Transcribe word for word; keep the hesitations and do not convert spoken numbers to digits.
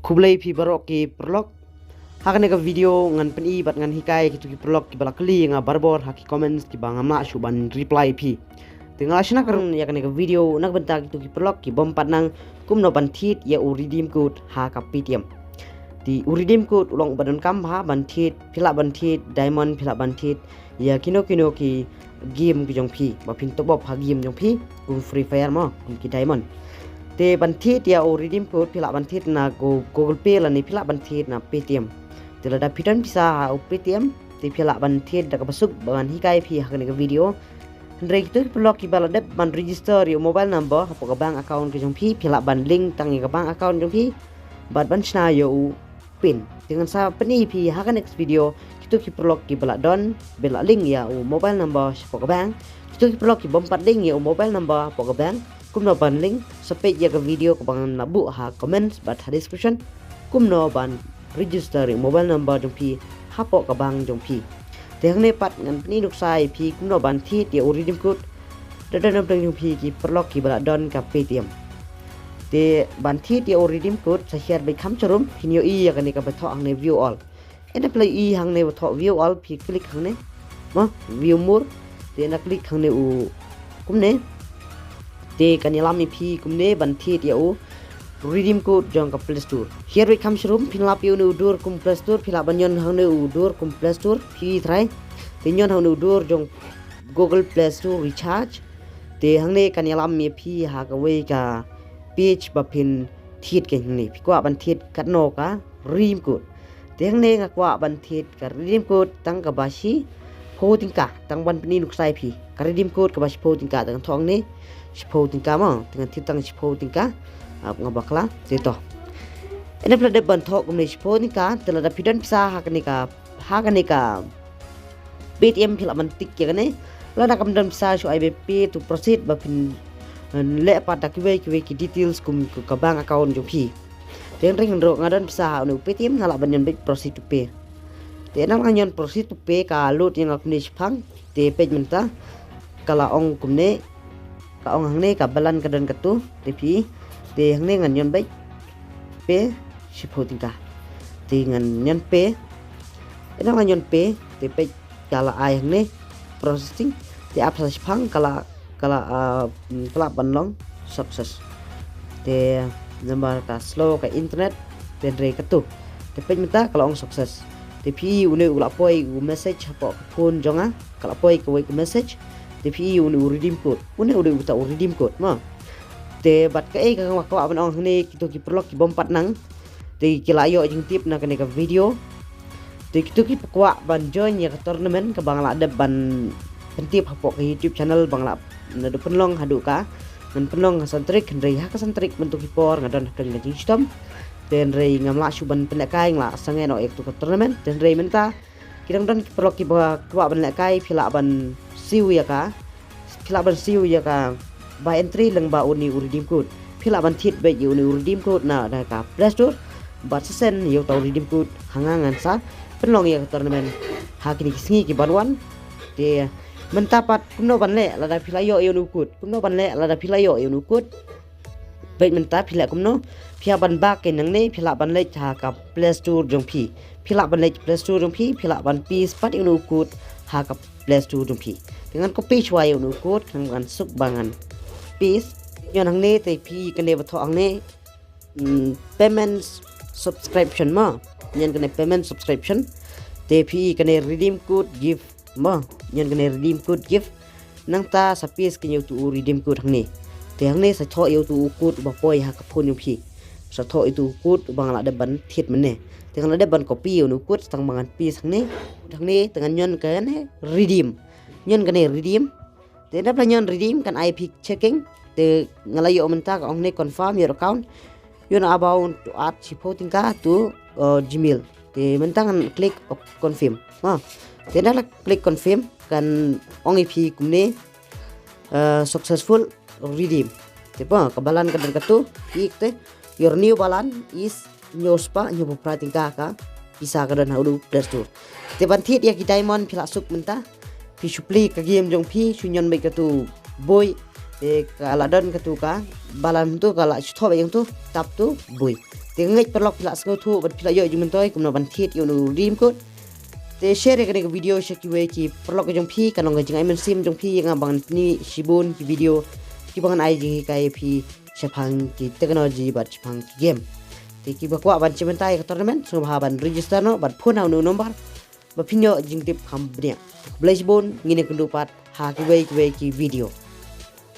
Khublei phi baroh ki paralok. Ha kane ka video ngan pyni bad ngan hikai kito ki paralok kiba la kylli ïa nga barabor ha ki comments kiba ngam lah shuh ban reply phi. Te nga la shna kren ïa kane ka video na ka bynta kito ki paralok ki bym pat nang kumno ban thied ïa u redeem code ha ka Paytm. Te u redeem code u long ba donkam bha ban thied, phi lah ban thied diamond, phi lah ban thied ïa kino kino ki game ki jong phi, ba phin top up ha game jong phi, kum Free Fire mo, kum ki diamond. Te ban thied ïa u redeem code phi lah ban thied na Google Pay lane phi lah ban thied na Paytm. Te lada phi don pisa ha u Paytm te phi lah ban thied da kaba suk ba ngan hikai phi ha kane ka video. Hynrei kito ki paralok kiba la dep ban register ïa u mobile number hapoh ka bank account ka jong phi, phi lah ban link tang ïa ka bank account jong phi bad ban shna ïa u pin. Te ngan sa pyni phi ha ka next video kito ki paralok kiba la don, ba la link ïa u mobile number shapoh ka bank. Kito ki paralok ki bym pat link ïa u mobile number hapoh ka bank, kumno ban link? Sa peit ïa ka video kaba ngan la buh ha comments bad ha description, kumno ban register ïa u mobile number jong phi hapoh ka bank jong phi. Te hangne pat ngan pyni nuksa ïa phi kumno ban thied ïa u redeem code. Da don na pdeng jong phi ki paralok kiba la don ka Paytm. Te ban thied ïa u redeem code sa hiar beit kham sharum, phin ïohi ïa kane kaba thoh hangne view all. Ynda phi la ïohi hangne ba thoh view all, phi click hangne, mo, view more. Te ynda click hangne u kumne, te kan ïalam ïa phi kumne ban thied ïa u redeem code jong ka Play Store. Hiar beit kham sharum, phin lap ïa une u dur kum Play Store, phi lah ban ñion hangne u dur kum Play Store, phi try. Te ñion hangne u dur jong Google Play Store Recharge. Te hangne kan ïalam ïa phi ha kawei ka page ba phin thied ka hangne. Phi kwah ban thied katno ka redeem code? Te hangne nga kwah ban thied ka redeem code tang kaba shiphew tyngka, tang ban pyni nuksa ïa phi. Ka redeem code kaba shiphew tyngka, tang thoh hangne shiphew tyngka mo, te ngan thied tang shiphew tyngka. Ap nga bakla, te to. Ynda phi la dep ban thoh kumne shiphew tyngka, te lada phi don pisa ha kane ka, ha kane ka Paytm phi lah ban tick ïa kane. Lada kam don pisa shu ai ba pay to proceed ba phin, eh, leh pat da kiwei kiwei ki details kum ka bank account jong phi. Te hynrei nga don pisa ha une u Paytm, nga lah ban ñion beit proceed to pay. Te ynda nga ñion proceed to pay ka load ïa nga kumne shipang. Te peit mynta ka la ong kumne, ka ong hangne ka balan ka don katu, te phi, te hangne ngan ñion beit pay shiphew tyngka. Te ngan ñion pay. Ynda nga ñion pay, te peit ka la ai hangne processing. Te ap sa shipang ka la, ka la, ah, mm, ka la ban long success. Te namar ka slow ka internet, te hynrei katu. Te peit mynta ka la ong success. Te phi une u la poi u message hapoh ka phone jong nga, ka la poi kawei ka message. Te phi une u redeem code. Une u dei uta u redeem code mo. Te bad kaei ka nga kwah ban ong hangne, kito ki paralok ki bym pat nang, te ki la ïoh jingtip na kane ka video. Te kito kiba kwah ban join ïa ka tournament kaba nga la dep ban pyntip hapoh ka YouTube channel ba nga la naduh pynlong haduh ka, ngan pynlong ha san tarik, hynrei ha ka san tarik mynta ki por nga don hapdeng ka jingshitom. Te hynrei ngam lah shuh ban pynlehkai, nga la sangeh noh ïa katu ka tournament. Te hynrei mynta ki dang don ki paralok kiba kwah ban lehkai, phi lah ban siew ïa ka, phi lah ban siew ïa ka buy entry lyngba une u redeem code. Phi lah ban thied beit ïa une u redeem code na, na ka Play Store. Bad sa send ïa uta u redeem code ha nga, ngan sa pynlong ïa ka tournament ha kine ki sngi ki ban wan. Te mynta pat kumno ban leh lada phi la ïoh ïa une u code? Kumno ban leh lada phi la ïoh ïa une u code? Peit mynta phi leh kumno? Phi hap ban back ïa nangne, phi lah ban leit ha ka Play Store jong phi. Phi lah ban leit Play Store jong phi, phi lah ban paste pat ïa une u code ha ka Play Store jong phi. Te ngan copy shuwa ïa une u code, ngan suk ba ngan paste. Ñion hangne, te phi kane ba thoh hangne, mm, payment subscription mo. Ñion kane payment subscription. Te phi kane redeem code gift mo. Ñion kane redeem code gift. Nangta sa paste kane utu u redeem code hangne. Te hangne sa thoh ïa utu u code uba poi ha ka phone jong phi. Sa thoh ïa utu u code uba nga la dep ban thied mynne. Te nga la dep ban copy ïa une u code, tang ba ngan paste hangne. Hangne te ngan ñion kane redeem. Ñion kane redeem. Te ynda phi la ñion redeem kan ai phi checking. Te nga la ïoh mynta ka ong hangne confirm your account. You're about to add shiphew tyngka to, uh, Gmail. Te mynta ngan click ok, confirm. Ha. Te ynda la click confirm kan ong ïa phi kumne, uh, successful redeem. Te pa ka balan ka don katu, phi te your new balance is hynñiew spah hynñiewphew phra tyngka ka pisa ka don ha u Play Store. Te ban thied ïa ki diamond phi la suk mynta, phi shu plie ka game jong phi, shu ñion beit katu buy. Te ka la don katu ka balan tu ka la shu thoh beit ïa tu, tap tu buy. Te nga ngeit paralok phi la sngewthuh bad phi la ïoh jingmyntoi kumno ban thied ïa une u redeem code. Te share ïa kane ka video sha kiwei ki paralok jong phi, kan long ka jingai mynsiem jong phi ïa nga ban pyni shibun ki video kiba ngan ai jinghikai ïa phi shaphang ki technology bad shaphang ki game. Te kiba kwah ban shim bynta ïa ka tournament sngewbha ban register noh bad phone ha une u number ba phin ïoh jingtip kham bniah. Khublei shibun, ngin ïakynduh pat ha kiwei kiwei ki video.